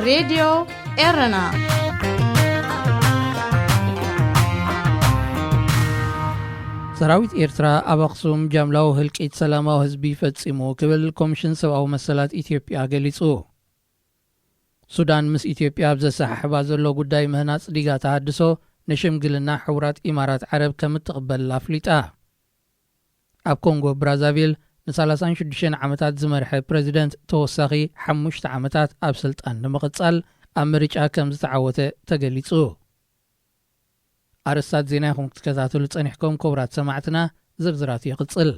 ሬድዮ ኤረና። ሰራዊት ኤርትራ ኣብ ኣኽሱም ጃምላዊ ህልቂት ሰላማዊ ህዝቢ ፈጺሙ ክብል ኮሚሽን ሰብኣዊ መሰላት ኢትዮጵያ ገሊጹ። ሱዳን ምስ ኢትዮጵያ ኣብ ዘሰሓሕባ ዘሎ ጉዳይ ምህናጽ ዲጋ ተሃድሶ ንሽምግልና ሕቡራት ኢማራት ዓረብ ከም እትቕበል ኣፍሊጣ። ኣብ ኮንጎ ብራዛቪል ን36 ዓመታት ዝመርሐ ፕረዚደንት ተወሳኺ ሓሙሽተ ዓመታት ኣብ ስልጣን ንምቕጻል ኣብ ምርጫ ከም ዝተዓወተ ተገሊጹ። ኣርእስታት ዜና ኢኹም ክትከታተሉ ጸኒሕኩም ክቡራት ሰማዕትና፣ ዝርዝራቱ ይቕጽል።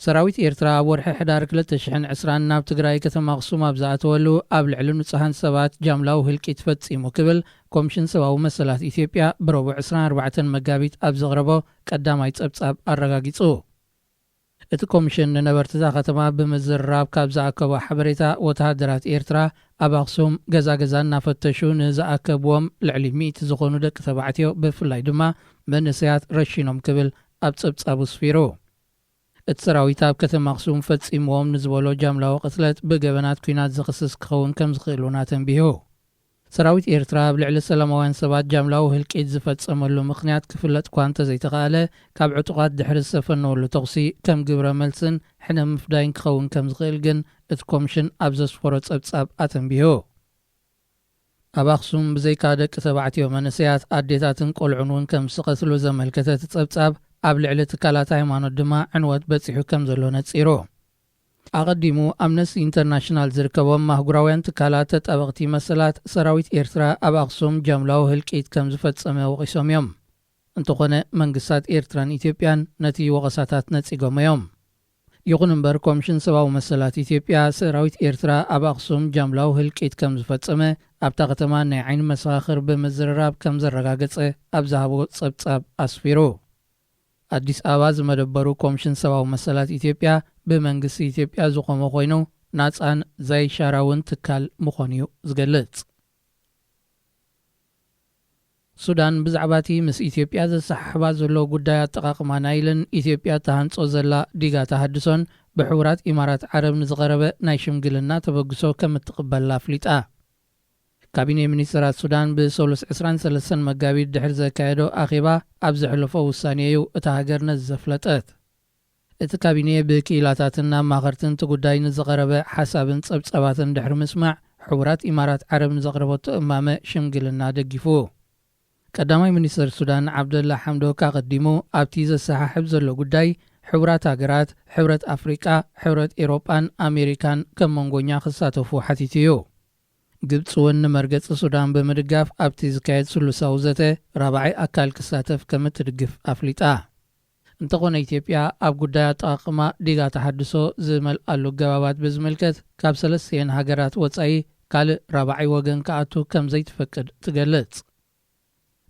ሰራዊት ኤርትራ ኣብ ወርሒ ሕዳር ክልተ ሽሕን ዕስራን ናብ ትግራይ ከተማ ኣኽሱም ኣብ ዝኣተወሉ ኣብ ልዕሊ ንጹሃን ሰባት ጃምላዊ ህልቂት ፈጺሙ ክብል ኮሚሽን ሰብኣዊ መሰላት ኢትዮጵያ ብረቡዕ ዕስራን ኣርባዕተን መጋቢት ኣብ ዘቕረቦ ቀዳማይ ጸብጻብ ኣረጋጊጹ። እቲ ኮሚሽን ንነበርቲ እታ ከተማ ብምዝርራብ ካብ ዝኣከቦ ሓበሬታ፣ ወተሃደራት ኤርትራ ኣብ ኣኽሱም ገዛ ገዛ እናፈተሹ ንዝኣከብዎም ልዕሊ ሚእቲ ዝኾኑ ደቂ ተባዕትዮ፣ ብፍላይ ድማ መንእሰያት ረሺኖም ክብል ኣብ ጸብጻቡ ስፊሩ። እቲ ሰራዊት ኣብ ከተማ ኣኽሱም ፈጺምዎም ንዝበሎ ጃምላዊ ቅትለት ብገበናት ኲናት ዝኽስስ ክኸውን ከም ዝኽእል እውን ኣተንቢሁ። ሰራዊት ኤርትራ ኣብ ልዕሊ ሰላማውያን ሰባት ጃምላዊ ህልቂት ዝፈጸመሉ ምኽንያት ክፍለጥ እኳ እንተዘይተኻእለ፣ ካብ ዕጡቓት ድሕሪ ዝተፈነወሉ ተኹሲ ከም ግብረ መልስን ሕነ ምፍዳይን ክኸውን ከም ዝኽእል ግን እቲ ኮሚሽን ኣብ ዘስፈሮ ጸብጻብ ኣተንቢሁ። ኣብ ኣኽሱም ብዘይካ ደቂ ተባዕትዮ መንእሰያት፣ ኣዴታትን ቆልዑን እውን ከም ዝተቐትሉ ዘመልከተ እቲ ጸብጻብ፣ ኣብ ልዕሊ ትካላት ሃይማኖት ድማ ዕንወት በጺሑ ከም ዘሎ ነጺሩ። ኣቐዲሙ ኣምነስቲ ኢንተርናሽናል ዝርከቦም ማህጉራውያን ትካላት ተጣበቕቲ መሰላት ሰራዊት ኤርትራ ኣብ ኣኽሱም ጃምላዊ ህልቂት ከም ዝፈጸመ ወቒሶም እዮም። እንተኾነ መንግስታት ኤርትራን ኢትዮጵያን ነቲ ወቐሳታት ነጺጎም እዮም። ይኹን እምበር ኮሚሽን ሰብኣዊ መሰላት ኢትዮጵያ ሰራዊት ኤርትራ ኣብ ኣኽሱም ጃምላዊ ህልቂት ከም ዝፈጸመ ኣብታ ከተማ ናይ ዓይኒ መሰኻኽር ብምዝርራብ ከም ዘረጋገጸ ኣብ ዝሃቦ ጸብጻብ ኣስፊሩ። ኣዲስ ኣበባ ዝመደበሩ ኮሚሽን ሰብኣዊ መሰላት ኢትዮጵያ ብመንግስቲ ኢትዮጵያ ዝቖመ ኮይኑ ናጻን ዘይሻራውን ትካል ምዃኑ እዩ ዝገልጽ። ሱዳን ብዛዕባ እቲ ምስ ኢትዮጵያ ዘሰሓሕባ ዘሎ ጉዳይ ኣጠቓቕማ ናይልን ኢትዮጵያ ተሃንጾ ዘላ ዲጋ ተሃድሶን ብሕቡራት ኢማራት ዓረብ ንዝቐረበ ናይ ሽምግልና ተበግሶ ከም እትቕበል ኣፍሊጣ። ካቢኔ ሚኒስትራት ሱዳን ብሰሉስ ዕስራን ሰለስተን መጋቢት ድሕሪ ዘካየዶ ኣኼባ ኣብ ዘሕለፎ ውሳኔ እዩ እታ ሃገር ነዚ ዘፍለጠት። እቲ ካቢኔ ብክኢላታትን ኣማኸርትን እቲ ጉዳይ ንዝቐረበ ሓሳብን ጸብጻባትን ድሕሪ ምስማዕ፣ ሕቡራት ኢማራት ዓረብ ንዘቕረበቶ እማመ ሽምግልና ደጊፉ። ቀዳማይ ሚኒስትር ሱዳን ዓብደላ ሓምዶክ ኣቐዲሙ ኣብቲ ዘሰሓሕብ ዘሎ ጉዳይ፣ ሕቡራት ሃገራት፣ ሕብረት ኣፍሪቃ፣ ሕብረት ኤሮጳን ኣሜሪካን ከም መንጎኛ ክሳተፉ ሓቲቱ እዩ። ግብጺ እውን ንመርገጺ ሱዳን ብምድጋፍ ኣብቲ ዝካየድ ስሉሳዊ ዘተ ራብዓይ ኣካል ክሳተፍ ከም እትድግፍ ኣፍሊጣ። እንተኾነ ኢትዮጵያ ኣብ ጉዳይ ኣጠቓቕማ ዲጋ ተሃድሶ ዝመልኣሉ ኣገባባት ብዝምልከት ካብ ሰለስቲኤን ሃገራት ወጻኢ ካልእ ራብዓይ ወገን ክኣቱ ከም ዘይትፈቅድ ትገልጽ።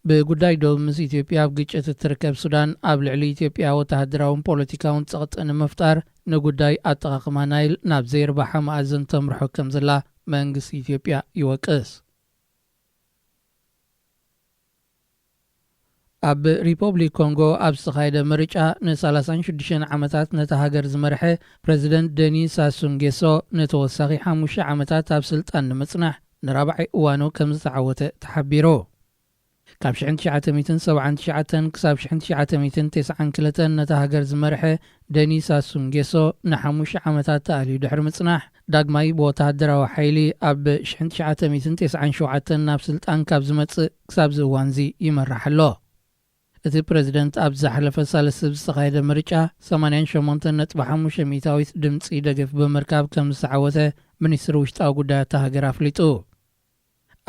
ብጉዳይ ዶብ ምስ ኢትዮጵያ ኣብ ግጭት እትርከብ ሱዳን ኣብ ልዕሊ ኢትዮጵያ ወተሃደራውን ፖለቲካውን ጸቕጢ ንምፍጣር ንጉዳይ ኣጠቓቕማ ናይል ናብ ዘይርባሓ መኣዝን ተምርሖ ከም ዘላ መንግስቲ ኢትዮጵያ ይወቅስ። ኣብ ሪፐብሊክ ኮንጎ ኣብ ዝተኻየደ ምርጫ ን36 ዓመታት ነታ ሃገር ዝመርሐ ፕረዚደንት ደኒ ሳሱ ንጌሶ ንተወሳኺ ሓሙሽተ ዓመታት ኣብ ስልጣን ንምጽናሕ ንራብዓይ እዋኑ ከም ዝተዓወተ ተሓቢሩ። ካብ ሽሕን ትሽዓተ ሚእትን ሰብዓን ትሽዓተን ክሳብ ሽሕን ትሽዓተ ሚእትን ተስዓን ክልተን ነታ ሃገር ዝመርሐ ደኒ ሳሱ ንጌሶ ንሓሙሽተ ዓመታት ተኣልዩ ድሕሪ ምጽናሕ፣ ዳግማይ ብወተሃደራዊ ሓይሊ ኣብ ሽሕን ትሽዓተ ሚእትን ተስዓን ሸውዓተን ናብ ስልጣን ካብ ዝመጽእ ክሳብ እዚ እዋንዚ ይመራሕ ኣሎ። እቲ ፕረዚደንት ኣብ ዝሓለፈ ሳልስቲ ብዝተኻየደ ምርጫ ሰማንያን ሸሞንተን ነጥቢ ሓሙሽተ ሚእታዊት ድምጺ ደገፍ ብምርካብ ከም ዝተዓወተ ሚኒስትሪ ውሽጣዊ ጉዳያት እታ ሃገር ኣፍሊጡ።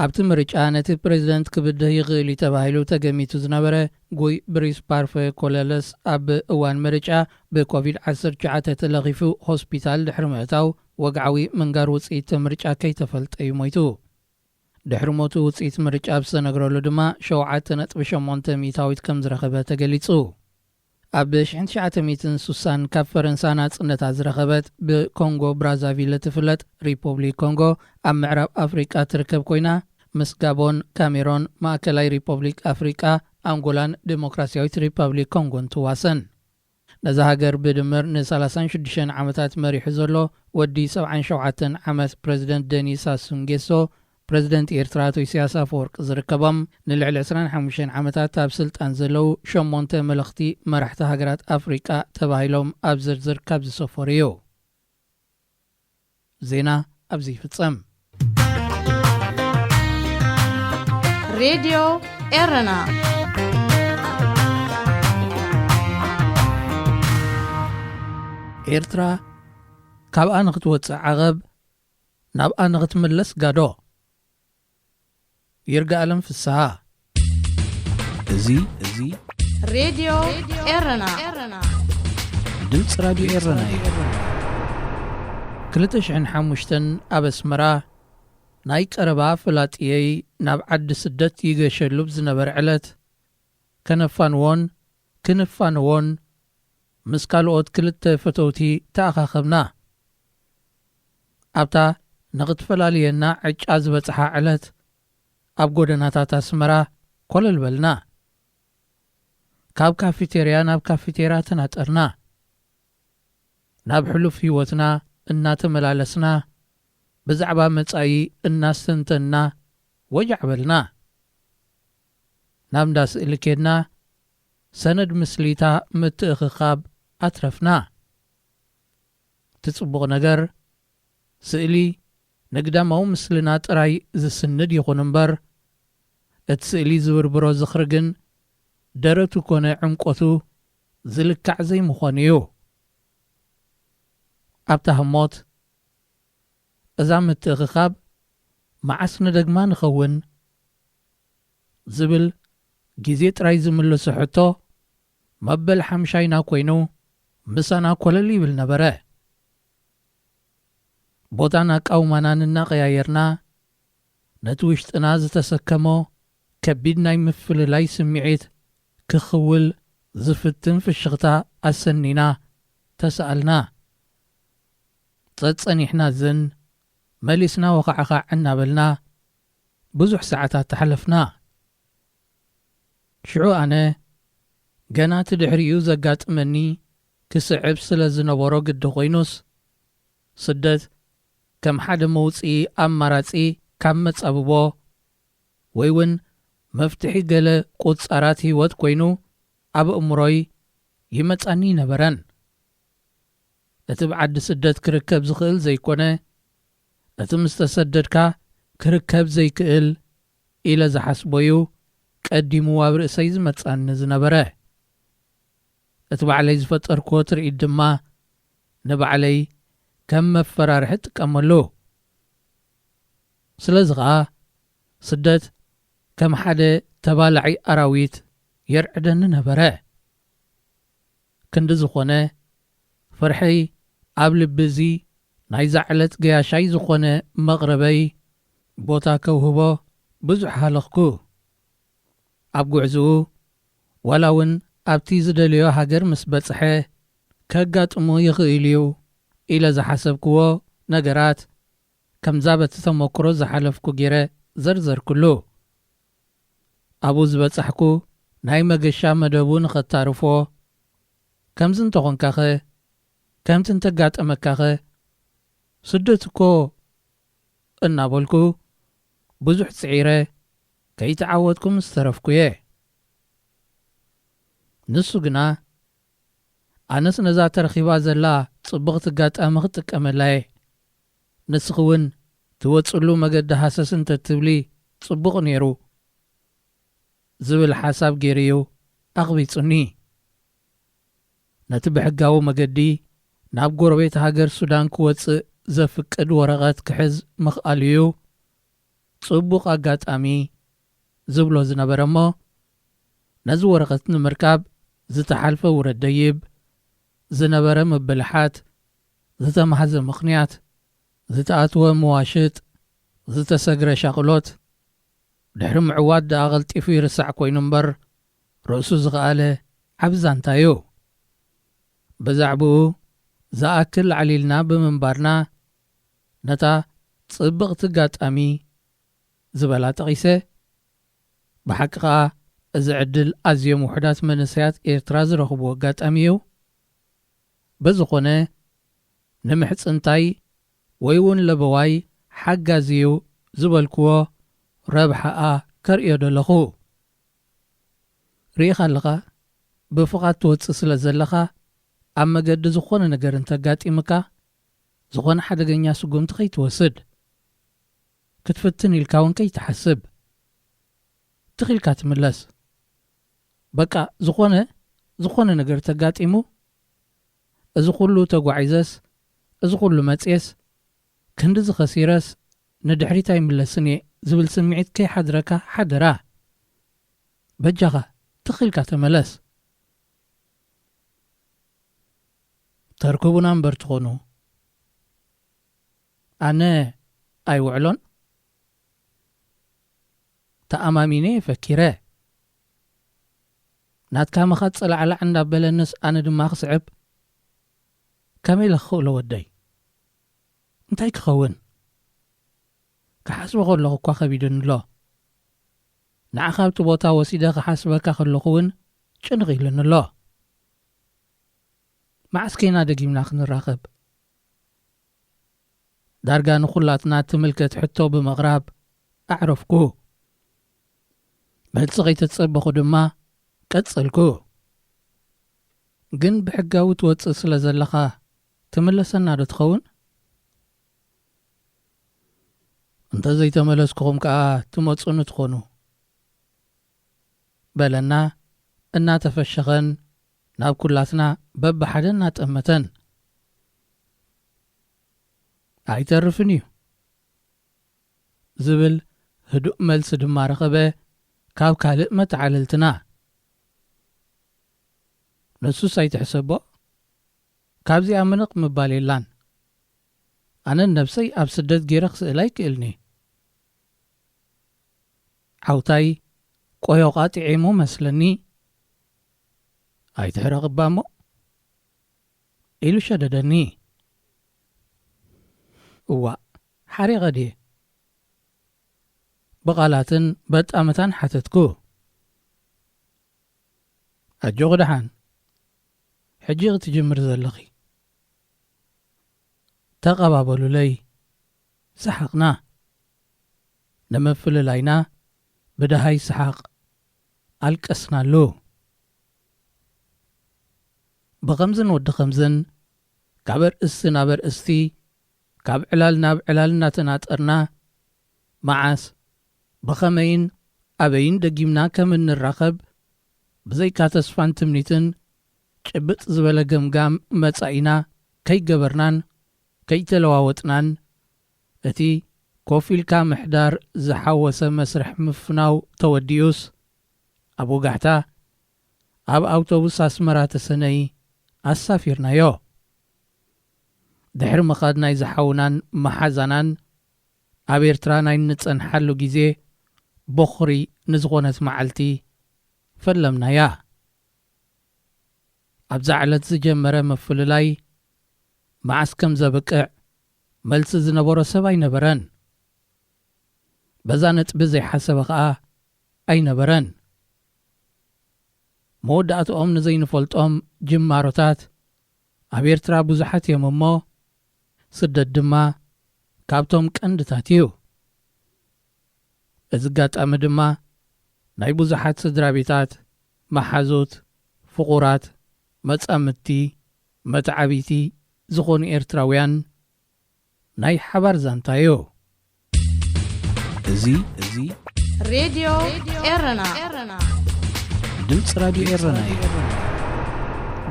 ኣብቲ ምርጫ ነቲ ፕረዚደንት ክብድህ ይኽእል እዩ ተባሂሉ ተገሚቱ ዝነበረ ጉይ ብሪስ ፓርፈ ኮለለስ ኣብ እዋን ምርጫ ብኮቪድ ዓሰርተ ትሽዓተ ተለኺፉ ሆስፒታል ድሕሪ ምእታው ወግዓዊ ምንጋር ውጽኢት እቲ ምርጫ ከይተፈልጠ እዩ ሞይቱ። ድሕሪ ሞቱ ውጽኢት ምርጫ ኣብ ዝተነግረሉ ድማ ሸውዓተ ነጥቢ ሸሞንተ ሚእታዊት ከም ዝረኸበ ተገሊጹ። ኣብ ሽሕን ትሽዓተ ሚእትን ስሳን ካብ ፈረንሳ ናጽነታ ዝረኸበት ብኮንጎ ብራዛቪል እትፍለጥ ሪፖብሊክ ኮንጎ ኣብ ምዕራብ ኣፍሪቃ ትርከብ ኮይና፣ ምስ ጋቦን፣ ካሜሮን፣ ማእከላይ ሪፖብሊክ ኣፍሪቃ፣ ኣንጎላን ዲሞክራሲያዊት ሪፓብሊክ ኮንጎን ትዋሰን። ነዛ ሃገር ብድምር ን36 ዓመታት መሪሑ ዘሎ ወዲ 77 ዓመት ፕረዚደንት ደኒ ሳሱንጌሶ፣ ፕረዚደንት ኤርትራ ኣቶ ኢሳያስ ኣፈወርቂ ዝርከቦም፣ ንልዕሊ 25 ዓመታት ኣብ ስልጣን ዘለዉ ሸሞንተ መለኽቲ መራሕቲ ሃገራት ኣፍሪቃ ተባሂሎም ኣብ ዝርዝር ካብ ዝሰፈሩ እዩ። ዜና ኣብዚ ይፍጸም። ሬድዮ ኤረና ኤርትራ ካብኣ ንኽትወጽእ ዓቐብ፣ ናብኣ ንኽትምለስ ጋዶ። ይርጋኣለም ፍስሃ። እዚ እዚ ሬድዮ ኤረና ድምፂ ራድዮ ኤረና እዩ። 2005 ኣብ ኣስመራ ናይ ቀረባ ፍላጥየይ ናብ ዓዲ ስደት ይገሸሉ ብዝነበረ ዕለት፣ ከነፋንዎን ክንፋንዎን ምስ ካልኦት ክልተ ፈተውቲ ተኣኻኸብና። ኣብታ ንኽትፈላልየና ዕጫ ዝበጽሓ ዕለት፣ ኣብ ጎደናታት ኣስመራ ኮለል በልና። ካብ ካፊቴርያ ናብ ካፊቴርያ ተናጠርና። ናብ ሕሉፍ ህይወትና እናተመላለስና፣ ብዛዕባ መጻኢ እናስተንተንና ወጃዕ በልና። ናብ እንዳ ስእሊ ኬድና፣ ሰነድ ምስሊታ ምትእኽኻብ ኣትረፍና። እቲ ጽቡቕ ነገር፣ ስእሊ ንግዳማዊ ምስልና ጥራይ ዝስንድ ይኹን እምበር፣ እቲ ስእሊ ዝብርብሮ ዝኽሪ ግን ደረቱ ኮነ ዕምቆቱ ዝልካዕ ዘይምዃኑ እዩ። ኣብታ ህሞት፣ እዛ ምትእኽኻብ መዓስ ንደግማ ንኸውን? ዝብል ግዜ ጥራይ ዝምልሶ ሕቶ መበል ሓምሻይና ኮይኑ ምሳና ኮለል ይብል ነበረ። ቦታን ኣቃውማናን እናቐያየርና፣ ነቲ ውሽጥና ዝተሰከሞ ከቢድ ናይ ምፍልላይ ስምዒት ክኽውል ዝፍትን ፍሽኽታ ኣሰኒና ተሰኣልና። ጸጸኒሕና ዝን መሊስና ወኻዕኻዕ እናበልና ብዙሕ ሰዓታት ተሓለፍና። ሽዑ ኣነ ገና እቲ ድሕሪኡ ዘጋጥመኒ ክስዕብ ስለ ዝነበሮ ግዲ ኮይኑስ፣ ስደት ከም ሓደ መውጽኢ ኣማራጺ ካብ መጻብቦ ወይ እውን መፍትሒ ገለ ቁጻራት ህይወት ኮይኑ ኣብ ኣእምሮይ ይመጻኒ ይነበረን። እቲ ብዓዲ ስደት ክርከብ ዝኽእል ዘይኮነ፣ እቲ ምስ ተሰደድካ ክርከብ ዘይክእል ኢለ ዝሓስቦዩ ቀዲሙ ኣብ ርእሰይ ዝመጻኒ ዝነበረ። እቲ ባዕለይ ዝፈጠርክዎ ትርኢት ድማ ንባዕለይ ከም መፈራርሒ እጥቀመሉ። ስለዚ ኸኣ ስደት ከም ሓደ ተባላዒ ኣራዊት የርዕደኒ ነበረ። ክንዲ ዝኾነ፣ ፍርሐይ ኣብ ልቢ እዚ ናይዛ ዕለት ገያሻይ ዝኾነ መቕረበይ ቦታ ከውህቦ ብዙሕ ሃለኽኩ። ኣብ ጉዕዝኡ፣ ዋላ እውን ኣብቲ ዝደለዮ ሃገር ምስ በጽሐ፣ ከጋጥሞ ይኽእል እዩ ኢለ ዝሓሰብክዎ ነገራት፣ ከምዛ በቲ ተመክሮ ዝሓለፍኩ ገይረ ዘርዘርክሉ። ኣብኡ ዝበጻሕኩ ናይ መገሻ መደቡ ንኸታርፎ፣ ከምዚ እንተኾንካኸ፣ ከምቲ እንተጋጠመካኸ፣ ስደት እኮ እናበልኩ ብዙሕ ጽዒረ ከይተዓወትኩ ምስ ተረፍኩ እየ። ንሱ ግና፣ ኣነስ ነዛ ተረኺባ ዘላ ጽብቕቲ ኣጋጣሚ ክጥቀመላ እየ። ንስኺ እውን ትወጽሉ መገዲ ሃሰስ እንተትብሊ ጽቡቕ ነይሩ፣ ዝብል ሓሳብ ገይሩ እዩ ኣቕቢጹኒ። ነቲ ብሕጋዊ መገዲ ናብ ጎረቤት ሃገር ሱዳን ክወጽእ ዘፍቅድ ወረቐት ክሕዝ ምኽኣሉ እዩ ጽቡቕ ኣጋጣሚ ዝብሎ ዝነበረ እሞ፣ ነዚ ወረቐት ንምርካብ ዝተሓልፈ ውረድ ደይብ፣ ዝነበረ ምብልሓት፣ ዝተማህዘ ምኽንያት፣ ዝተኣትወ መዋሽጥ፣ ዝተሰግረ ሻቕሎት፣ ድሕሪ ምዕዋት ደኣ ቀልጢፉ ይርሳዕ ኮይኑ እምበር፣ ርእሱ ዝኸኣለ ዓቢ ዛንታ እዩ። ብዛዕባኡ ዝኣክል ኣዕሊልና ብምንባርና፣ ነታ ጽብቕቲ ኣጋጣሚ ዝበላ ጠቒሰ። ብሓቂ ኸኣ፣ እዚ ዕድል ኣዝዮም ውሑዳት መንእሰያት ኤርትራ ዝረኽብዎ ኣጋጣሚ እዩ። በዝኾነ ንምሕጽንታይ ወይ እውን ለበዋይ ሓጋዚ እዩ ዝበልክዎ ረብሓኣ ከርእዮ ደለኹ። ርኢኻ ኣለኻ፣ ብፍቓድ ትወጽእ ስለ ዘለኻ ኣብ መገዲ ዝኾነ ነገር እንተጋጢምካ ዝኾነ ሓደገኛ ስጉምቲ ከይትወስድ ክትፍትን ኢልካ እውን ከይትሓስብ ትኺልካ ትምለስ። በቃ ዝኾነ ዝኾነ ነገር ተጋጢሙ እዚ ኩሉ ተጓዒዘስ እዚ ኩሉ መጽየስ ክንድዚ ኸሲረስ ንድሕሪት ኣይምለስን እየ ዝብል ስምዒት ከይሓድረካ ሓደራ። በጃኻ ትኺልካ ተመለስ። ተርክቡና እምበር ትኾኑ። ኣነ ኣይውዕሎን። ተኣማሚነ እየ ፈኪረ። ናትካ ምኻድ ጸላዕላዕ እንዳበለንስ ኣነ ድማ ክስዕብ። ከመይ ኢለ ክኽእሎ ወደይ? እንታይ ክኸውን? ክሓስቦ ከለኹ እኳ ከቢዱኒ ኣሎ። ንዓኻ ኣብቲ ቦታ ወሲደ ክሓስበካ ከለኹ እውን ጭንቕ ኢሉኒ ኣሎ። መዓስ ከይና ደጊምና ክንራኸብ? ዳርጋ ንኹላትና ትምልከት ሕቶ ብምቕራብ ኣዕረፍኩ። መልሲ ከይተጸበኹ ድማ ቀጸልኩ። ግን ብሕጋዊ ትወጽእ ስለ ዘለኻ ትምለሰና ዶ ትኸውን? እንተዘይተመለስኩኹም ከኣ ትመጹኒ ትኾኑ። በለና እናተፈሸኸን ናብ ኩላትና በብሓደ እናጠመተን። ኣይተርፍን እዩ ዝብል ህዱእ መልሲ ድማ ረኸበ ካብ ካልእ መተዓልልትና። ንሱስ ኣይትሕሰቦ፣ ካብዚኣ ምንቕ ምባል የላን። ኣነ ነብሰይ ኣብ ስደት ገይረ ክስእል ኣይክእልኒ። ዓውታይ ቆዮቓ ጥዒሙ መስለኒ። ኣይትሕረቕ እባ እሞ ኢሉ ሸደደኒ። እዋእ ሓሪቐ ድየ? ብቓላትን በጣምታን ሓተትኩ። ኣጆኺ ደሓን፣ ሕጂ ኢኺ ትጅምሪ ዘለኺ። ተቐባበሉለይ። ሰሓቕና። ንምፍልላይና ብደሃይ ሰሓቕ ኣልቀስናሉ። ብኸምዝን ወዲ ኸምዝን ካብ ኣርእስቲ ናብ ኣርእስቲ ካብ ዕላል ናብ ዕላል እናተናጠርና መዓስ ብኸመይን ኣበይን ደጊምና ከም እንራኸብ ብዘይካ ተስፋን ትምኒትን ጭብጥ ዝበለ ገምጋም መጻኢና ከይገበርናን ከይተለዋወጥናን እቲ ኮፍ ኢልካ ምሕዳር ዝሓወሰ መስርሕ ምፍናው ተወዲኡስ ኣብ ወጋሕታ ኣብ ኣውቶቡስ ኣስመራ ተሰነይ ኣሳፊርናዮ። ድሕሪ ምኻድ ናይ ዝሓውናን መሓዛናን ኣብ ኤርትራ ናይ እንጸንሓሉ ግዜ ቦኽሪ ንዝኾነት መዓልቲ ፈለምናያ። ኣብዛ ዕለት ዝጀመረ ምፍልላይ መዓስ ከም ዘብቅዕ መልሲ ዝነበሮ ሰብ ኣይነበረን። በዛ ነጥቢ ዘይሓሰበ ኸኣ ኣይነበረን። መወዳእትኦም ንዘይንፈልጦም ጅማሮታት ኣብ ኤርትራ ብዙሓት እዮም እሞ ስደት ድማ ካብቶም ቀንድታት እዩ። እዚ ኣጋጣሚ ድማ ናይ ብዙሓት ስድራ ቤታት፣ መሓዙት፣ ፍቑራት፣ መጻምድቲ፣ መተዓብይቲ ዝኾኑ ኤርትራውያን ናይ ሓባር ዛንታ እዩ። እዚ እዚ ሬድዮ ኤረና። ድምፂ ራድዮ ኤረና እዩ።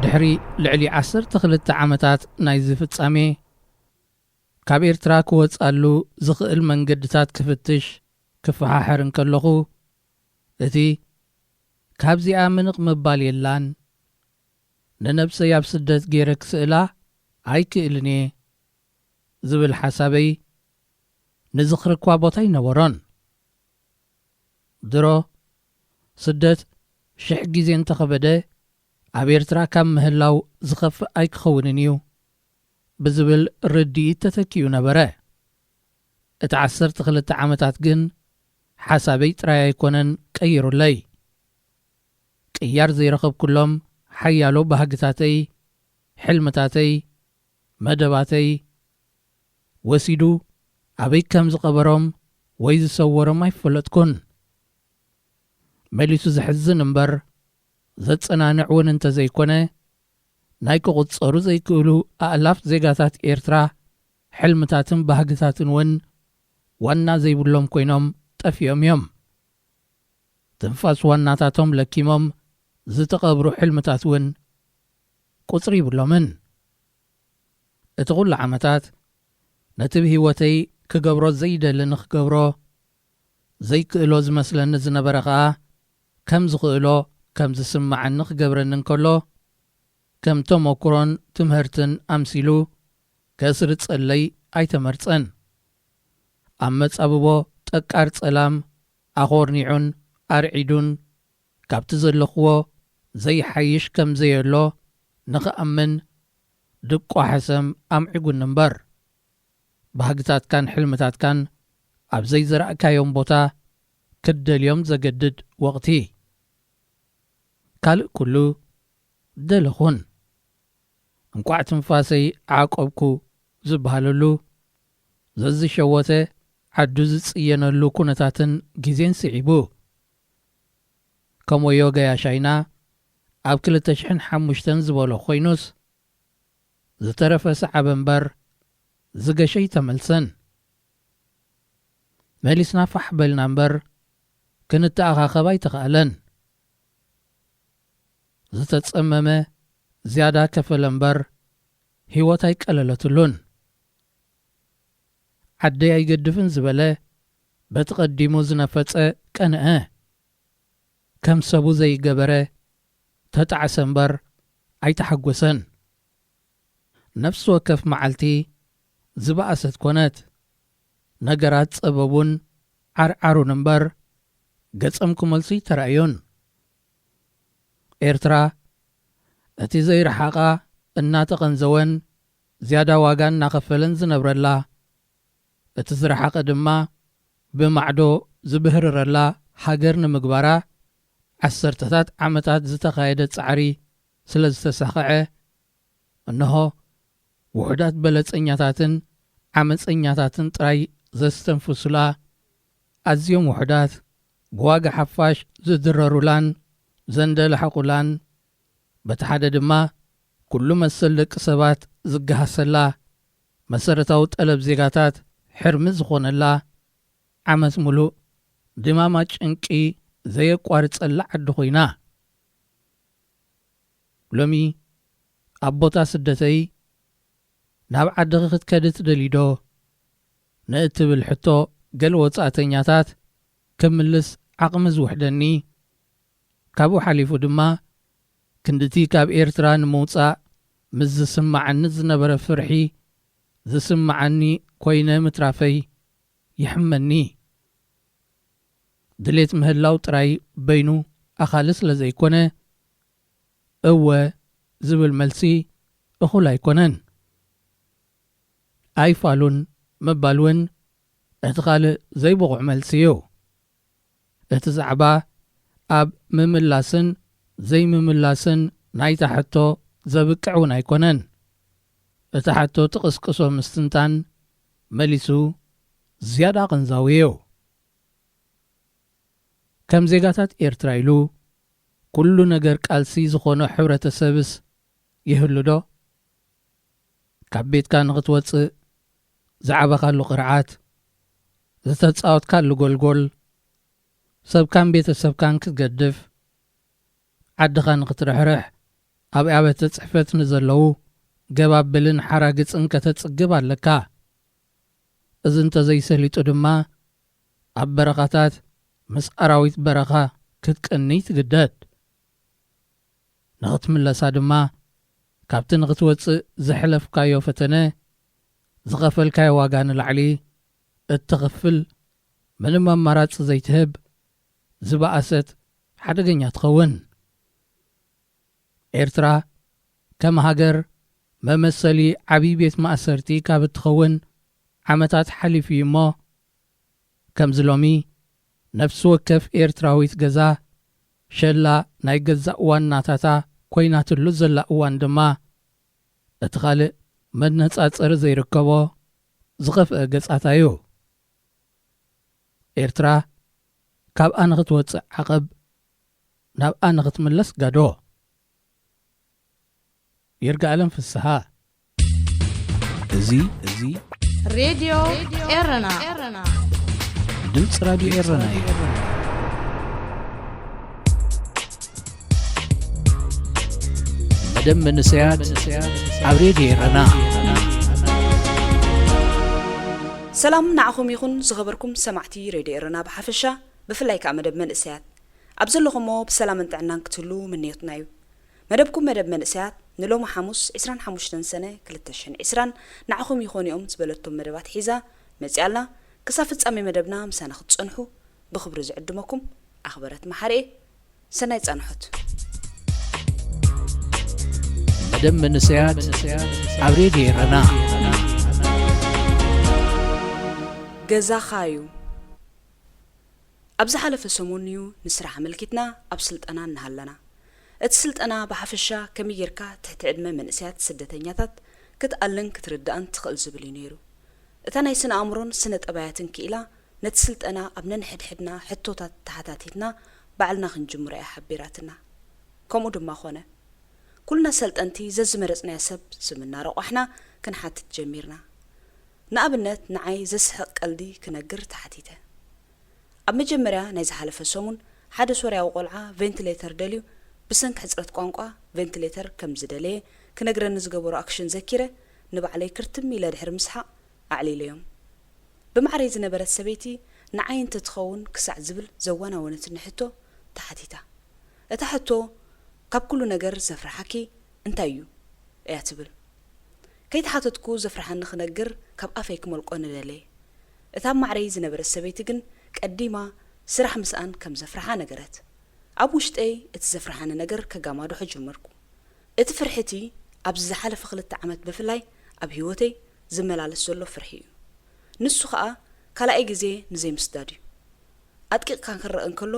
ድሕሪ ልዕሊ ዓሰርተ ክልተ ዓመታት ናይዚ ፍጻሜ ካብ ኤርትራ ክወጻሉ ዝኽእል መንገድታት ክፍትሽ ክፈሓሕር እንከለኹ እቲ ካብዚኣ ምንቕ ምባል የላን፣ ንነብሰይ ኣብ ስደት ገይረ ክስእላ ኣይክእልን እየ ዝብል ሓሳበይ ንዝኽሪ እኳ ቦታ ኣይነበሮን። ድሮ ስደት ሽሕ ግዜ እንተኸበደ ኣብ ኤርትራ ካብ ምህላው ዝኸፍእ ኣይክኸውንን እዩ ብዝብል ርድኢት ተተኪኡ ነበረ። እቲ ዓሰርተ ክልተ ዓመታት ግን ሓሳበይ ጥራይ ኣይኮነን ቀይሩለይ። ቅያር ዘይረኸብኩሎም ሓያሎ ባህግታተይ ሕልምታተይ፣ መደባተይ ወሲዱ ኣበይ ከም ዝቐበሮም ወይ ዝሰወሮም ኣይፈለጥኩን። መሊሱ ዘሕዝን እምበር ዘጸናንዕ እውን እንተዘይኮነ፣ ናይ ክቑጸሩ ዘይክእሉ ኣእላፍ ዜጋታት ኤርትራ ሕልምታትን ባህግታትን እውን ዋና ዘይብሎም ኮይኖም ጠፊኦም እዮም። ትንፋስ ዋናታቶም ለኪሞም ዝተቐብሩ ሕልምታት እውን ቁጽሪ ይብሎምን። እቲ ኹሉ ዓመታት ነቲ ብህይወተይ ክገብሮ ዘይደሊ ንኽገብሮ ዘይክእሎ ዝመስለኒ ዝነበረ ኸኣ ከም ዝኽእሎ ከም ዝስምዓኒ ክገብረኒ እንከሎ፣ ከም ተመኩሮን ትምህርትን ኣምሲሉ ከስርጸለይ ኣይተመርጸን። ኣብ መጻብቦ ጠቃር ጸላም ኣኾርኒዑን ኣርዒዱን ካብቲ ዘለኽዎ ዘይሓይሽ ከም ዘየሎ ንኽኣምን ድቋ ሕሰም ኣምዒጉኒ እምበር፣ ባህግታትካን ሕልምታትካን ኣብ ዘይዘራእካዮም ቦታ ክትደልዮም ዘገድድ ወቕቲ። ካልእ ኩሉ ደለኹን። እንቋዕ ትንፋሰይ ዓቆብኩ ዝበሃለሉ፣ ዘዝሸወተ ዓዱ ዝጽየነሉ ኩነታትን ግዜን ስዒቡ። ከም ወዮ ገያሻይና ኣብ ክልተ ሽሕን ሓሙሽተን ዝበሎ ኮይኑስ፣ ዝተረፈ ሰዓበ እምበር ዝገሸ ኣይተመልሰን። መሊስና ፋሕ በልና እምበር ክንተኣኻኸብ ኣይተኻእለን። ዝተጸመመ ዝያዳ ከፈለ እምበር ህይወት ኣይቀለለትሉን። ዓደይ ኣይገድፍን ዝበለ በቲ ቀዲሙ ዝነፈጸ ቀንአ። ከም ሰቡ ዘይገበረ ተጣዕሰ እምበር ኣይተሓጎሰን። ነፍሲ ወከፍ መዓልቲ ዝበኣሰት ኮነት። ነገራት ጸበቡን ዓርዓሩን እምበር ገጸም ክመልሱ ኣይተራእዩን። ኤርትራ እቲ ዘይረሓቓ እናተቐንዘወን ዝያዳ ዋጋ እናኸፈለን ዝነብረላ፣ እቲ ዝረሓቐ ድማ ብማዕዶ ዝብህርረላ ሃገር ንምግባራ ዓሰርተታት ዓመታት ዝተኻየደ ጻዕሪ ስለ ዝተሳኸዐ፣ እንሆ ውሑዳት በለጸኛታትን ዓመጸኛታትን ጥራይ ዘስተንፍሱላ፣ ኣዝዮም ውሑዳት ብዋጋ ሓፋሽ ዝድረሩላን ዘንደላሕቑላን፣ በቲ ሓደ ድማ ኩሉ መሰል ደቂ ሰባት ዝገሃሰላ፣ መሰረታዊ ጠለብ ዜጋታት ሕርሚ ዝኾነላ፣ ዓመት ሙሉእ ድማማ ጭንቂ ዘየቋርጸላ ዓዲ ኮይና። ሎሚ ኣብ ቦታ ስደተይ ናብ ዓድኺ ክትከዲ ትደልዩ ዶ ንእትብል ሕቶ ገለ ወጻእተኛታት ክምልስ ዓቕሚ ዝውሕደኒ፣ ካብኡ ሓሊፉ ድማ ክንድቲ ካብ ኤርትራ ንምውጻእ ምስ ዝስምዓኒ ዝነበረ ፍርሒ ዝስምዓኒ ኮይነ ምትራፈይ ይሕመኒ። ድሌት ምህላው ጥራይ በይኑ ኣኻሊ ስለ ዘይኮነ፣ እወ ዝብል መልሲ እኹል ኣይኮነን። ኣይፋሉን ምባል እውን እቲ ካልእ ዘይብቑዕ መልሲ እዩ። እቲ ዛዕባ ኣብ ምምላስን ዘይምምላስን ናይታ ሕቶ ዘብቅዕ እውን ኣይኮነን። እታ ሕቶ ትቕስቅሶ ምስትንታን መሊሱ ዝያዳ ኣቐንዛዊ እዩ። ከም ዜጋታት ኤርትራ ኢሉ ኩሉ ነገር ቃልሲ ዝኾኖ ሕብረተሰብስ ይህሉ ዶ? ካብ ቤትካ ንኽትወጽእ ዝዓበኻሉ ቅርዓት፣ ዝተጻወትካሉ ጎልጎል፣ ሰብካን ቤተሰብካን ክትገድፍ፣ ዓድኻ ንኽትርሕርሕ፣ ኣብ ኣብያተ ጽሕፈት ንዘለዉ ገባብልን ሓራግጽን ከተጽግብ ኣለካ። እዚ እንተዘይሰሊጡ ድማ ኣብ በረኻታት ምስ ኣራዊት በረኻ ክትቅንይ ትግደድ። ንኽትምለሳ ድማ ካብቲ ንኽትወጽእ ዘሕለፍካዮ ፈተነ ዝኸፈልካዮ ዋጋ ንላዕሊ እትኸፍል፣ ምንም ኣማራጺ ዘይትህብ ዝበኣሰት ሓደገኛ ትኸውን። ኤርትራ ከም ሃገር መመሰሊ ዓብዪ ቤት ማእሰርቲ ካብ እትኸውን ዓመታት ሓሊፉ እዩ እሞ፣ ከምዚ ሎሚ ነፍሲ ወከፍ ኤርትራዊት ገዛ ሸላ ናይ ገዛእ ዋናታታ ኮይናትሉ ዘላ እዋን ድማ፣ እቲ ካልእ መነጻጸሪ ዘይርከቦ ዝኸፍአ ገጻታ'ዩ። ኤርትራ ካብኣ ንኽትወጽእ ዓቐብ፣ ናብኣ ንኽትምለስ ጋዶ። ይርጋኣለም ፍስሃ። እዚ፣ እዚ ሬድዮ ኤረና፣ ድምፂ ራድዮ ኤረና እዩ። መደብ መንእሰያት ኣብ ሬድዮ ኤረና። ሰላም ንዓኹም ይኹን ዝኸበርኩም ሰማዕቲ ሬድዮ ኤረና ብሓፈሻ፣ ብፍላይ ከኣ መደብ መንእሰያት። ኣብ ዘለኹሞ ብሰላምን ጥዕናን ክትህሉ ምንዮትና እዩ። መደብኩም መደብ መንእሰያት ንሎሚ ሓሙስ ዕስራን ሓሙሽተን ሰነ ክልተ ሽሕን ዕስራን ንዓኹም ይኾኑ እዮም ዝበለቶም መደባት ሒዛ መጺኣላ። ክሳብ ፍጻሜ መደብና ምሳና ክትጸንሑ ብኽብሪ ዝዕድመኩም ኣኽበረት መሓርኤ። ሰናይ ጻንሖት። መደብ መንእሰያት ኣብ ሬድዮ ኤረና። ገዛኻ እዩ። ኣብ ዝሓለፈ ሰሙን እዩ ንስራሕ ኣመልኪትና ኣብ ስልጠና እናሃለና። እቲ ስልጠና ብሓፈሻ ከመይ ጌርካ ትሕቲ ዕድመ መንእሰያት ስደተኛታት ክትኣልን ክትርዳእን ትኽእል ዝብል እዩ ነይሩ። እታ ናይ ስነ ኣእምሮን ስነ ጠባያትን ክኢላ ነቲ ስልጠና ኣብ ነንሕድሕድና ሕቶታት ተሓታቲትና ባዕልና ክንጅምሮ እያ ሓቢራትና። ከምኡ ድማ ኾነ። ኩልና ሰልጠንቲ ዘዝመረጽናዮ ሰብ ስም እናረቋሕና ክንሓትት ጀሚርና። ንኣብነት ንዓይ ዘስሕቕ ቀልዲ ክነግር ተሓቲተ። ኣብ መጀመርያ ናይ ዝሓለፈ ሰሙን ሓደ ሶርያዊ ቆልዓ ቬንትሌተር ደልዩ ብሰንኪ ሕጽረት ቋንቋ ቬንትሌተር ከም ዝደለየ ክነግረኒ ዝገበሮ ኣክሽን ዘኪረ ንባዕለይ ክርትም ኢለ ድሕሪ ምስሓቕ ኣዕሊለዮም። ብማዕረይ ዝነበረት ሰበይቲ ንዓይ እንተትኸውን ክሳዕ ዝብል ዘዋናወነትኒ ሕቶ ተሓቲታ። እታ ሕቶ ካብ ኩሉ ነገር ዘፍርሓኪ እንታይ እዩ? እያ ትብል። ከይተሓተትኩ ዘፍርሓኒ ክነግር ካብ ኣፈይ ክመልቆ ንደለየ። እታ ኣብ ማዕረይ ዝነበረት ሰበይቲ ግን ቀዲማ ስራሕ ምስኣን ከም ዘፍርሓ ነገረት። ኣብ ውሽጠይ እቲ ዘፍርሓኒ ነገር ከጋማድሖ ጀመርኩ። እቲ ፍርሒ እቲ ኣብዚ ዝሓለፈ ክልተ ዓመት ብፍላይ ኣብ ህይወተይ ዝመላለስ ዘሎ ፍርሒ እዩ። ንሱ ኸኣ ካልኣይ ግዜ ንዘይምስዳድ እዩ። ኣጥቂቕካ ክረአ እንከሎ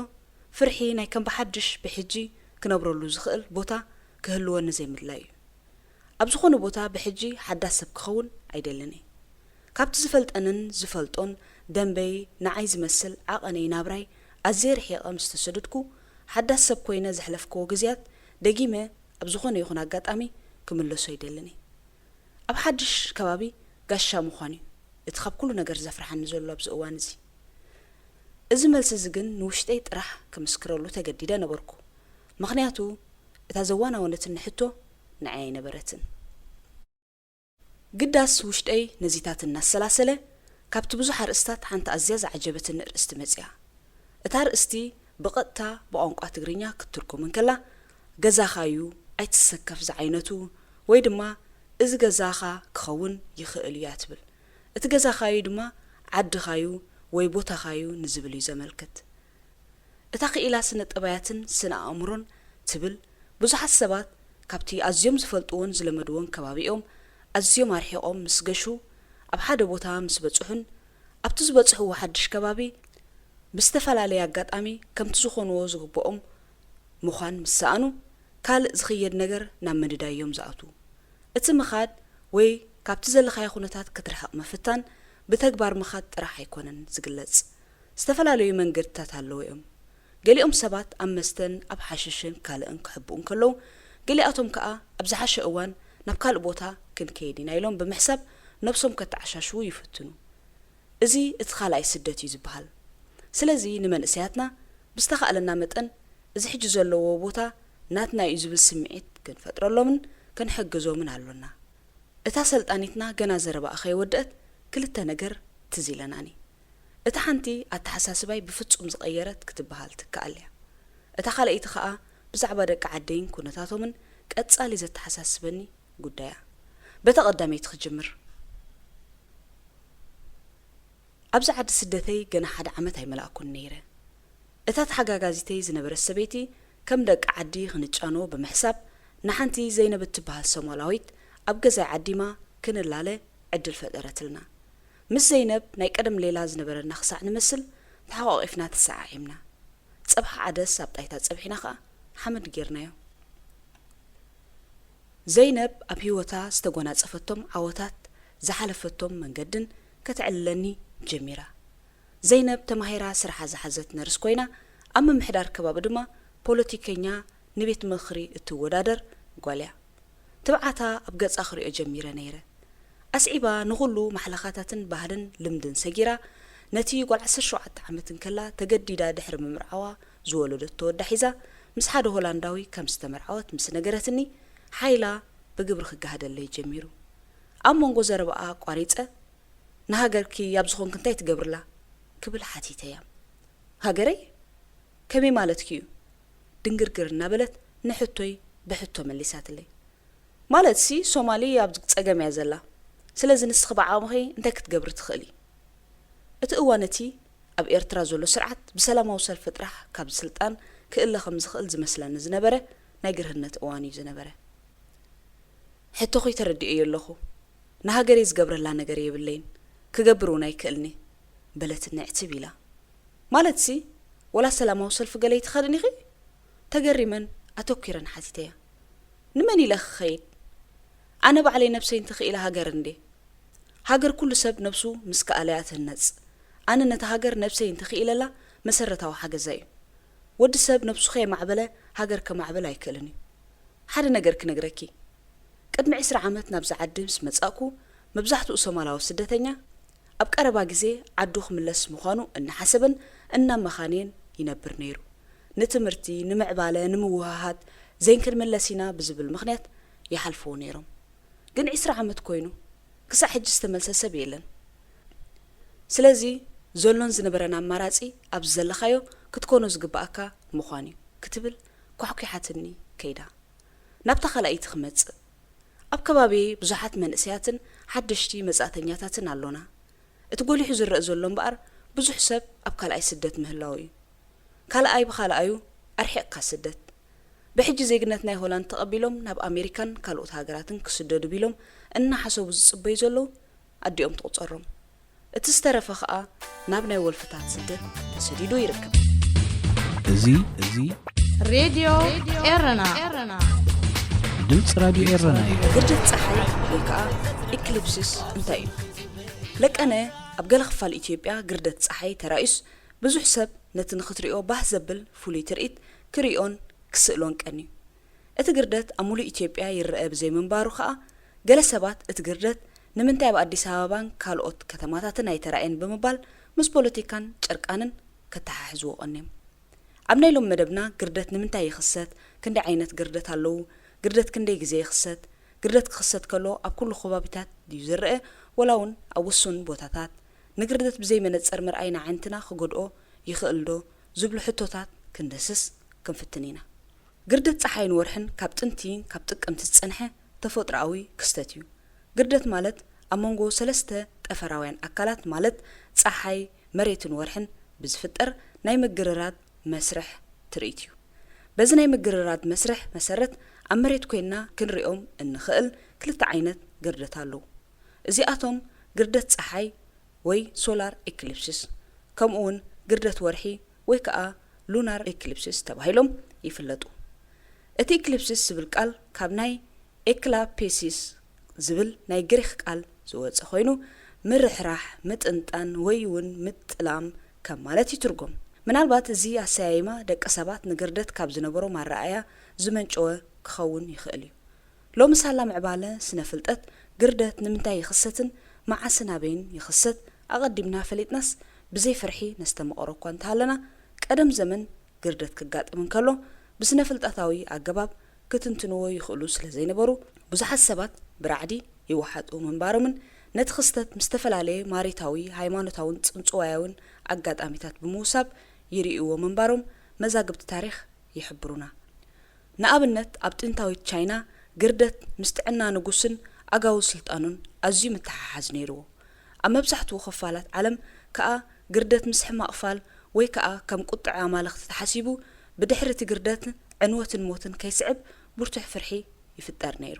ፍርሒ ናይ ከም ብሓድሽ ብሕጂ ክነብረሉ ዝኽእል ቦታ ክህልወኒ ዘይምድላይ እዩ። ኣብ ዝኾነ ቦታ ብሕጂ ሓዳስ ሰብ ክኸውን ኣይደልን እየ። ካብቲ ዝፈልጠንን ዝፈልጦን ደንበይ ንዓይ ዝመስል ዓቐነይ ናብራይ ኣዝየ ርሒቐ ምስ ተሰደድኩ ሓዳስ ሰብ ኮይነ ዘሕለፍክዎ ግዜያት ደጊመ ኣብ ዝኾነ ይኹን ኣጋጣሚ ክምለሶ ኣይደልን እየ። ኣብ ሓድሽ ከባቢ ጋሻ ምዃን እዩ እቲ ካብ ኩሉ ነገር ዘፍርሓኒ ዘሎ ኣብዚ እዋን እዚ። እዚ መልሲ እዚ ግን ንውሽጠይ ጥራሕ ክምስክረሉ ተገዲደ ነበርኩ። ምኽንያቱ እታ ዘዋናወነትኒ ሕቶ ንዓይ ኣይነበረትን። ግዳስ ውሽጠይ ነዚታት እናሰላሰለ ካብቲ ብዙሕ ኣርእስታት ሓንቲ ኣዝያ ዝዓጀበትኒ ኣርእስቲ መጺኣ። እታ ኣርእስቲ ብቐጥታ ብቋንቋ ትግርኛ ክትትርጎም እንከላ፣ "ገዛኻ'ዩ ኣይትሰከፍ ዝዓይነቱ" ወይ ድማ "እዚ ገዛኻ ክኸውን ይኽእል እዩ" እያ ትብል። እቲ ገዛኻ'ዩ ድማ ዓድኻ'ዩ ወይ ቦታኻ'ዩ ንዝብል እዩ ዘመልክት። እታ ክኢላ ስነ ጠባያትን ስነ ኣእምሮን ትብል፣ ብዙሓት ሰባት ካብቲ ኣዝዮም ዝፈልጥዎን ዝለመድዎን ከባቢኦም ኣዝዮም ኣርሒቖም ምስ ገሹ፣ ኣብ ሓደ ቦታ ምስ በጽሑን ኣብቲ ዝበጽሕዎ ሓድሽ ከባቢ ብዝተፈላለየ ኣጋጣሚ ከምቲ ዝኾንዎ ዝግብኦም ምዃን ምስ ሰኣኑ፣ ካልእ ዝኽየድ ነገር ናብ ምንዳይ እዮም ዝኣትዉ። እቲ ምኻድ ወይ ካብቲ ዘለኻዮ ኩነታት ክትርሕቕ ምፍታን ብተግባር ምኻድ ጥራሕ ኣይኮነን ዝግለጽ። ዝተፈላለዩ መንገድታት ኣለዉ እዮም። ገሊኦም ሰባት ኣብ መስተን ኣብ ሓሽሽን ካልእን ክሕብኡ እንከለዉ፣ ገሊኣቶም ከኣ ኣብ ዝሓሸ እዋን ናብ ካልእ ቦታ ክንከይድ ኢና ኢሎም ብምሕሳብ ነብሶም ከተዓሻሽዉ ይፍትኑ። እዚ እቲ ካልኣይ ስደት እዩ ዝበሃል። ስለዚ ንመንእሰያትና ብዝተኻእለና መጠን እዚ ሕጂ ዘለውዎ ቦታ ናትና እዩ ዝብል ስምዒት ክንፈጥረሎምን ክንሕግዞምን ኣሎና። እታ ሰልጣኒትና ገና ዘረባኣ ከይወደአት ክልተ ነገር ትዝ ኢለናኒ። እታ ሓንቲ ኣተሓሳስባይ ብፍጹም ዝቐየረት ክትበሃል ትከኣል እያ። እታ ካልኣይቲ ኸኣ ብዛዕባ ደቂ ዓደይን ኩነታቶምን ቀጻሊ ዘተሓሳስበኒ ጉዳይ እያ። በታ ቀዳመይቲ ክጅምር። ኣብዚ ዓዲ ስደተይ ገና ሓደ ዓመት ኣይመላእኩን ነይረ። እታ ተሓጋጋዚተይ ዝነበረት ሰበይቲ ከም ደቂ ዓዲ ክንጫኖ ብምሕሳብ ንሓንቲ ዘይነብ እትበሃል ሶማላዊት ኣብ ገዛይ ዓዲማ ክንላለ ዕድል ፈጠረትልና። ምስ ዘይነብ ናይ ቀደም ሌላ ዝነበረና ክሳዕ ንመስል ተሓቋቒፍና ተሰዓዒምና። ጸብሒ ዓደስ ኣብ ጣይታ ጸብሒና ኸኣ ሓመድ ጌርናዮ። ዘይነብ ኣብ ህይወታ ዝተጎናጸፈቶም ዓወታት፣ ዝሓለፈቶም መንገድን ከተዕልለኒ ጀሚራ። ዘይነብ ተማሂራ ስርሓ ዝሓዘት ነርስ ኮይና፣ ኣብ ምምሕዳር ከባቢ ድማ ፖለቲከኛ፣ ንቤት ምኽሪ እትወዳደር ጓል እያ። ትብዓታ ኣብ ገጻ ክሪኦ ጀሚረ ነይረ። ኣስዒባ ንኹሉ ማሕለኻታትን ባህልን ልምድን ሰጊራ፣ ነቲ ጓል ዓሰርተ ሸውዓተ ዓመት እንከላ ተገዲዳ ድሕሪ ምምርዓዋ ዝወለደቶ ወዳ ሒዛ፣ ምስ ሓደ ሆላንዳዊ ከም ዝተመርዓወት ምስ ነገረትኒ፣ ሓይላ ብግብሪ ክጋህደለይ ጀሚሩ። ኣብ መንጎ ዘረባኣ ኣቋሪጸ፣ "ንሃገርኪ ኣብዚ ኾንኪ እንታይ ትገብርላ?" ክብል ሓቲተያ። "ሃገረይ? ከመይ ማለትኪ እዩ?" ድንግርግር እናበለት ንሕቶይ ብሕቶ መሊሳትለይ። "ማለትሲ ሶማሊ ኣብ ጸገም እያ ዘላ። ስለዚ ንስኺ ብዓቕምኺ እንታይ ክትገብሪ ትኽእሊ?" እቲ እዋን እቲ ኣብ ኤርትራ ዘሎ ስርዓት ብሰላማዊ ሰልፊ ጥራሕ ካብ ስልጣን ክእለ ከም ዝኽእል ዝመስለኒ ዝነበረ ናይ ግርህነት እዋን እዩ ዝነበረ። "ሕቶኺ ተረዲኤዮ ኣለኹ። ንሃገረይ ዝገብረላ ነገር የብለይን፣ ክገብር እውን ኣይክእልኒ" በለትኒ ዕትብ ኢላ። "ማለትሲ ወላ ሰላማዊ ሰልፊ ገለ ኣይትኸድን ኢኺ?" ተገሪመን ኣተኲረን ሓቲተያ። "ንመን ኢለ ክኸይድ? ኣነ ባዕለይ ነብሰይ እንተኽኢለ ሃገር እንዴ? ሃገር ኩሉ ሰብ ነብሱ ምስ ከኣለ እያ ትህነጽ። ኣነ ነታ ሃገር ነብሰይ እንተኽኢለላ መሰረታዊ ሓገዛ እዩ። ወዲ ሰብ ነብሱ ከየማዕበለ ሃገር ከማዕብል ኣይክእልን እዩ። ሓደ ነገር ክነግረኪ። ቅድሚ ዕስራ ዓመት ናብዚ ዓዲ ምስ መጻእኩ፣ መብዛሕትኡ ሶማላዊ ስደተኛ ኣብ ቀረባ ግዜ ዓዱ ክምለስ ምዃኑ እናሓሰበን እናመኻነየን ይነብር ነይሩ። ንትምህርቲ፣ ንምዕባለ፣ ንምውህሃድ ዘይንክንምለስ ኢና ብዝብል ምኽንያት ይሓልፍዎ ነይሮም። ግን ዕስራ ዓመት ኮይኑ፣ ክሳዕ ሕጂ ዝተመልሰ ሰብ የለን። ስለዚ ዘሎን ዝነበረን ኣማራጺ ኣብዚ ዘለኻዮ ክትኮኖ ዝግብኣካ ምዃን እዩ" ክትብል ኳሕኲሓትኒ ከይዳ። ናብታ ካልኣይቲ ክመጽእ። ኣብ ከባቢየይ ብዙሓት መንእሰያትን ሓደሽቲ መጻእተኛታትን ኣሎና። እቲ ጎሊሑ ዝረአ ዘሎ እምበኣር ብዙሕ ሰብ ኣብ ካልኣይ ስደት ምህላዉ እዩ። ካልኣይ ብኻልኣዩ ኣርሒቕካ ስደት። ብሕጂ ዜግነት ናይ ሆላንድ ተቐቢሎም ናብ ኣሜሪካን ካልኦት ሃገራትን ክስደዱ ቢሎም እናሓሰቡ ዝጽበዩ ዘለዉ ኣዲኦም ትቑጸሮም። እቲ ዝተረፈ ኸኣ ናብ ናይ ወልፍታት ስደት ተሰዲዱ ይርከብ። እዚ፣ እዚ ሬድዮ ኤረና። ድምፂ ራድዮ ኤረና እዩ። ግርደት ጸሓይ ወይ ከኣ ኢክሊፕሲስ እንታይ እዩ? ለቀነ፣ ኣብ ገለ ክፋል ኢትዮጵያ ግርደት ጸሓይ ተራእዩስ ብዙሕ ሰብ ነቲ ንኽትሪኦ ባህ ዘብል ፍሉይ ትርኢት ክሪኦን ክስእሎን ቀንዩ። እቲ ግርደት ኣብ ሙሉእ ኢትዮጵያ ይረኣ ብዘይምንባሩ ከኣ፣ ገለ ሰባት እቲ ግርደት ንምንታይ ኣብ ኣዲስ ኣበባን ካልኦት ከተማታትን ኣይተራእየን ብምባል ምስ ፖለቲካን ጨርቃንን ከተሓሕዝዎ ቀንዮም። ኣብ ናይ ሎሚ መደብና ግርደት ንምንታይ ይኽሰት፣ ክንደይ ዓይነት ግርደት ኣለዉ፣ ግርደት ክንደይ ግዜ ይኽሰት፣ ግርደት ክኽሰት ከሎ ኣብ ኩሉ ከባቢታት ድዩ ዝረኣ ወላ እውን ኣብ ውሱን ቦታታት፣ ንግርደት ብዘይ መነጸር ምርኣይ ንኣዒንትና ክጎድኦ ይኽእል ዶ ዝብሉ ሕቶታት ክንድህስስ ክንፍትን ኢና። ግርደት ጸሓይን ወርሕን ካብ ጥንቲ ካብ ጥቅምቲ ዝጸንሐ ተፈጥሮኣዊ ክስተት እዩ። ግርደት ማለት ኣብ መንጎ ሰለስተ ጠፈራውያን ኣካላት ማለት ጸሓይ፣ መሬትን ወርሕን ብዝፍጠር ናይ ምግርራድ መስርሕ ትርኢት እዩ። በዚ ናይ ምግርራድ መስርሕ መሰረት ኣብ መሬት ኮይንና ክንሪኦም እንኽእል ክልተ ዓይነት ግርደት ኣለዉ። እዚኣቶም ግርደት ጸሓይ ወይ ሶላር ኤክሊፕሲስ፣ ከምኡ እውን ግርደት ወርሒ ወይ ከኣ ሉናር ኤክሊፕሲስ ተባሂሎም ይፍለጡ። እቲ ኤክሊፕሲስ ዝብል ቃል ካብ ናይ ኤክላፔሲስ ዝብል ናይ ግሪኽ ቃል ዝወጸ ኮይኑ፣ ምርሕራሕ፣ ምጥንጣን ወይ እውን ምጥላም ከም ማለት ይትርጎም። ምናልባት እዚ ኣሰያይማ ደቂ ሰባት ንግርደት ካብ ዝነበሮም ኣረኣእያ ዝመንጨወ ክኸውን ይኽእል እዩ። ሎሚ ሳላ ምዕባለ ስነ ፍልጠት ግርደት ንምንታይ ይኽሰትን መዓስን ኣበይን ይኽሰት ኣቐዲምና ፈሊጥናስ ብዘይ ፍርሒ ነስተምቐሮ እኳ እንተሃለና፣ ቀደም ዘመን ግርደት ክጋጥም እንከሎ ብስነ ፍልጠታዊ ኣገባብ ክትንትንዎ ይኽእሉ ስለ ዘይነበሩ፣ ብዙሓት ሰባት ብራዕዲ ይወሓጡ ምንባሮምን ነቲ ክስተት ምስ ዝተፈላለየ ማሪታዊ፣ ሃይማኖታውን ጽንጽዋያውን ኣጋጣሚታት ብምውሳብ ይርእይዎ ምንባሮም መዛግብቲ ታሪኽ ይሕብሩና። ንኣብነት ኣብ ጥንታዊት ቻይና ግርደት ምስ ጥዕና ንጉስን ኣጋዊ ስልጣኑን ኣዝዩ ምትሓሓዝ ነይርዎ። ኣብ መብዛሕትኡ ክፋላት ዓለም ከኣ ግርደት ምስ ሕማቕ ፋል ወይ ከኣ ከም ቁጥዐ ኣማልኽቲ ተሓሲቡ ብድሕሪ እቲ ግርደት ዕንወትን ሞትን ከይስዕብ ብርቱዕ ፍርሒ ይፍጠር ነይሩ።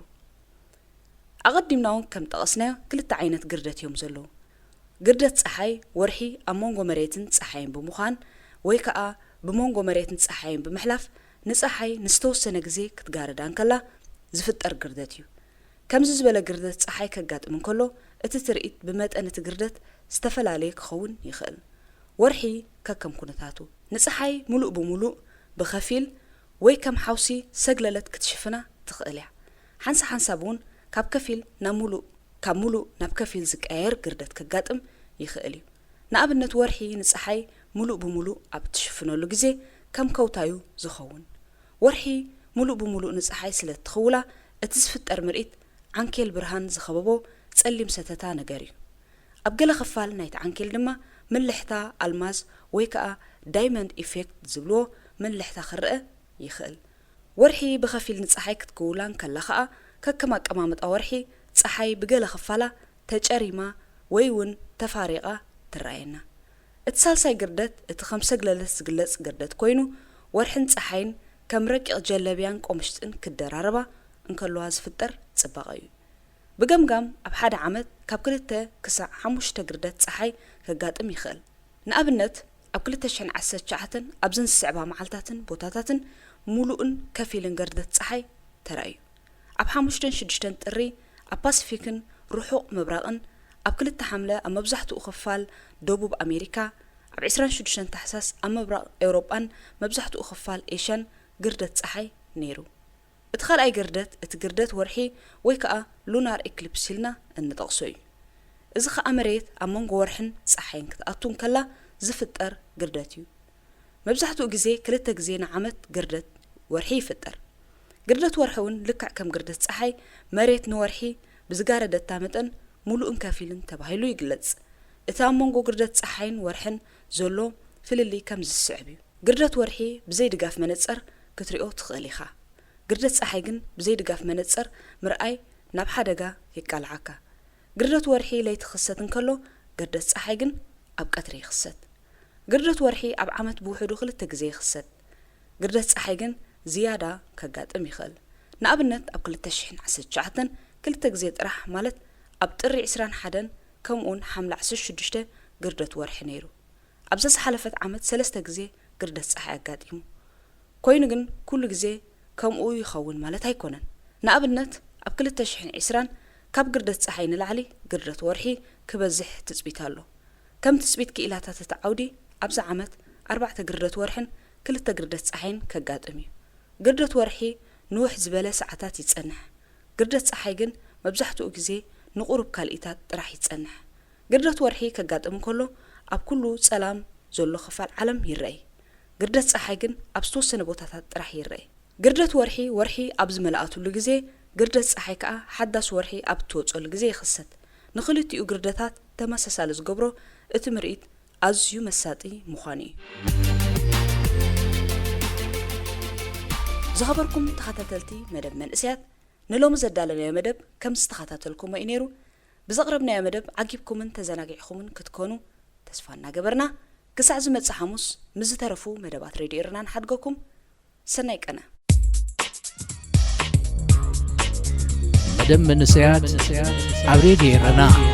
ኣቐዲምና እውን ከም ጠቐስናዮ ክልተ ዓይነት ግርደት እዮም ዘለዉ። ግርደት ጸሓይ፣ ወርሒ ኣብ መንጎ መሬትን ጸሓይን ብምዃን ወይ ከኣ ብመንጎ መሬትን ጸሓይን ብምሕላፍ ንጸሓይ ንዝተወሰነ ግዜ ክትጋርዳ እንከላ፣ ዝፍጠር ግርደት እዩ። ከምዚ ዝበለ ግርደት ጸሓይ ከጋጥም እንከሎ፣ እቲ ትርኢት ብመጠን እቲ ግርደት ዝተፈላለየ ክኸውን ይኽእል። ወርሒ ከከም ኩነታቱ። ንጸሓይ ምሉእ ብምሉእ፣ ብኸፊል፣ ወይ ከም ሓውሲ ሰግለለት ክትሽፍና ትኽእል እያ። ሓንሳ ሓንሳብ እውን ካብ ከፊል ናብ ምሉእ፣ ካብ ምሉእ ናብ ከፊል ዝቀያየር ግርደት ከጋጥም ይኽእል እዩ። ንኣብነት፣ ወርሒ ንጸሓይ ምሉእ ብምሉእ ኣብ እትሽፍነሉ ግዜ ከም ከውታዩ ዝኸውን። ወርሒ ምሉእ ብምሉእ ንጸሓይ ስለ እትኽውላ፣ እቲ ዝፍጠር ምርኢት ዓንኬል ብርሃን ዝኸበቦ ጸሊም ሰተታ ነገር እዩ። ኣብ ገለ ክፋል ናይቲ ዓንኬል ድማ ምልሕታ ኣልማዝ ወይ ከኣ ዳይመንድ ኢፌክት ዝብልዎ ምልሕታ ክረአ ይኽእል። ወርሒ ብኸፊል ንጸሓይ ክትክውላ እንከላ ከኣ፣ ከከም ኣቀማምጣ ወርሒ፣ ጸሓይ ብገለ ክፋላ ተጨሪማ ወይ እውን ተፋሪቓ ትረኣየና። እቲ ሳልሳይ ግርደት፣ እቲ ከም ሰግለለት ዝግለጽ ግርደት ኮይኑ፣ ወርሕን ጸሓይን ከም ረቂቕ ጀለብያን ቆምሽጥን ክደራረባ እንከለዋ ዝፍጠር ጽባቐ እዩ። ብገምጋም፣ ኣብ ሓደ ዓመት ካብ ክልተ ክሳዕ ሓሙሽተ ግርደት ጸሓይ ከጋጥም ይኽእል። ንኣብነት፣ ኣብ ክልተ ሽሕን ዓሰርተ ትሽዓተን ኣብዘን ዝስዕባ መዓልታትን ቦታታትን ምሉእን ከፊልን ግርደት ጸሓይ ተራእዩ። ኣብ ሓሙሽተን ሽዱሽተን ጥሪ ኣብ ፓሲፊክን ርሑቕ ምብራቕን፣ ኣብ ክልተ ሓምለ ኣብ መብዛሕትኡ ክፋል ደቡብ ኣሜሪካ፣ ኣብ ዕስራን ሽዱሽተን ታሕሳስ ኣብ ምብራቕ ኤውሮጳን መብዛሕትኡ ክፋል ኤሽያን ግርደት ጸሓይ ነይሩ። እቲ ካልኣይ ግርደት፣ እቲ ግርደት ወርሒ ወይ ከኣ ሉናር ኤክሊፕስ ኢልና እንጠቕሶ እዩ። እዚ ከኣ መሬት ኣብ መንጎ ወርሕን ጸሓይን ክትኣቱ እንከላ ዝፍጠር ግርደት እዩ። መብዛሕትኡ ግዜ ክልተ ግዜ ንዓመት ግርደት ወርሒ ይፍጠር። ግርደት ወርሒ እውን ልክዕ ከም ግርደት ጸሓይ፣ መሬት ንወርሒ ብዝጋረደታ መጠን ምሉእን ከፊልን ተባሂሉ ይግለጽ። እቲ ኣብ መንጎ ግርደት ጸሓይን ወርሕን ዘሎ ፍልልይ ከምዚ ዝስዕብ እዩ። ግርደት ወርሒ ብዘይ ድጋፍ መነጸር ክትሪኦ ትኽእል ኢኻ። ግርደት ጸሓይ ግን ብዘይ ድጋፍ መነጸር ምርኣይ ናብ ሓደጋ የቃልዓካ። ግርደት ወርሒ ለይቲ ክኽሰት እንከሎ፣ ግርደት ጸሓይ ግን ኣብ ቀትሪ ይኽሰት። ግርደት ወርሒ ኣብ ዓመት ብውሕዱ ክልተ ግዜ ይኽሰት። ግርደት ጸሓይ ግን ዝያዳ ከጋጥም ይኽእል። ንኣብነት፣ ኣብ ክልተ ሽሕን ዓሰርተ ትሽዓተን ክልተ ግዜ ጥራሕ፣ ማለት ኣብ ጥሪ ዕስራን ሓደን ከምኡውን ሓምለ ዓሰርተ ሽዱሽተ ግርደት ወርሒ ነይሩ። ኣብዛ ዝሓለፈት ዓመት ሰለስተ ግዜ ግርደት ጸሓይ ኣጋጢሙ። ኮይኑ ግን፣ ኩሉ ግዜ ከምኡ ይኸውን ማለት ኣይኮነን። ንኣብነት፣ ኣብ ክልተ ሽሕን ዕስራን ካብ ግርደት ጸሓይ ንላዕሊ ግርደት ወርሒ ክበዝሕ ትጽቢት ኣሎ። ከም ትጽቢት ክኢላታት እቲ ዓውዲ፣ ኣብዚ ዓመት ኣርባዕተ ግርደት ወርሕን ክልተ ግርደት ጸሓይን ከጋጥም እዩ። ግርደት ወርሒ ንውሕ ዝበለ ሰዓታት ይጸንሕ። ግርደት ጸሓይ ግን መብዛሕትኡ ግዜ ንቁሩብ ካልኢታት ጥራሕ ይጸንሕ። ግርደት ወርሒ ከጋጥም እንከሎ፣ ኣብ ኩሉ ጸላም ዘሎ ክፋል ዓለም ይረኣይ። ግርደት ጸሓይ ግን ኣብ ዝተወሰነ ቦታታት ጥራሕ ይረኣይ። ግርደት ወርሒ፣ ወርሒ ኣብ ዝመልኣትሉ ግዜ፣ ግርደት ጸሓይ ከኣ ሓዳስ ወርሒ ኣብ እትወጸሉ ግዜ ይኽሰት። ንኽልቲኡ ግርደታት ተመሳሳሊ ዝገብሮ፣ እቲ ምርኢት ኣዝዩ መሳጢ ምዃኑ እዩ። ዝኸበርኩም ተኸታተልቲ መደብ መንእሰያት፣ ንሎሚ ዘዳለናዮ መደብ ከም ዝተኸታተልኩሞ እዩ ነይሩ። ብዘቕረብናዮ መደብ ዓጊብኩምን ተዘናጊዕኩምን ክትኮኑ ተስፋ እናገበርና፣ ክሳዕ ዝመጽእ ሓሙስ ምስ ዝተረፉ መደባት ሬድዮ ኤረና ንሓድገኩም። ሰናይ ቀነ። መደብ መንእሰያት ኣብ ሬድዮ ኤረና።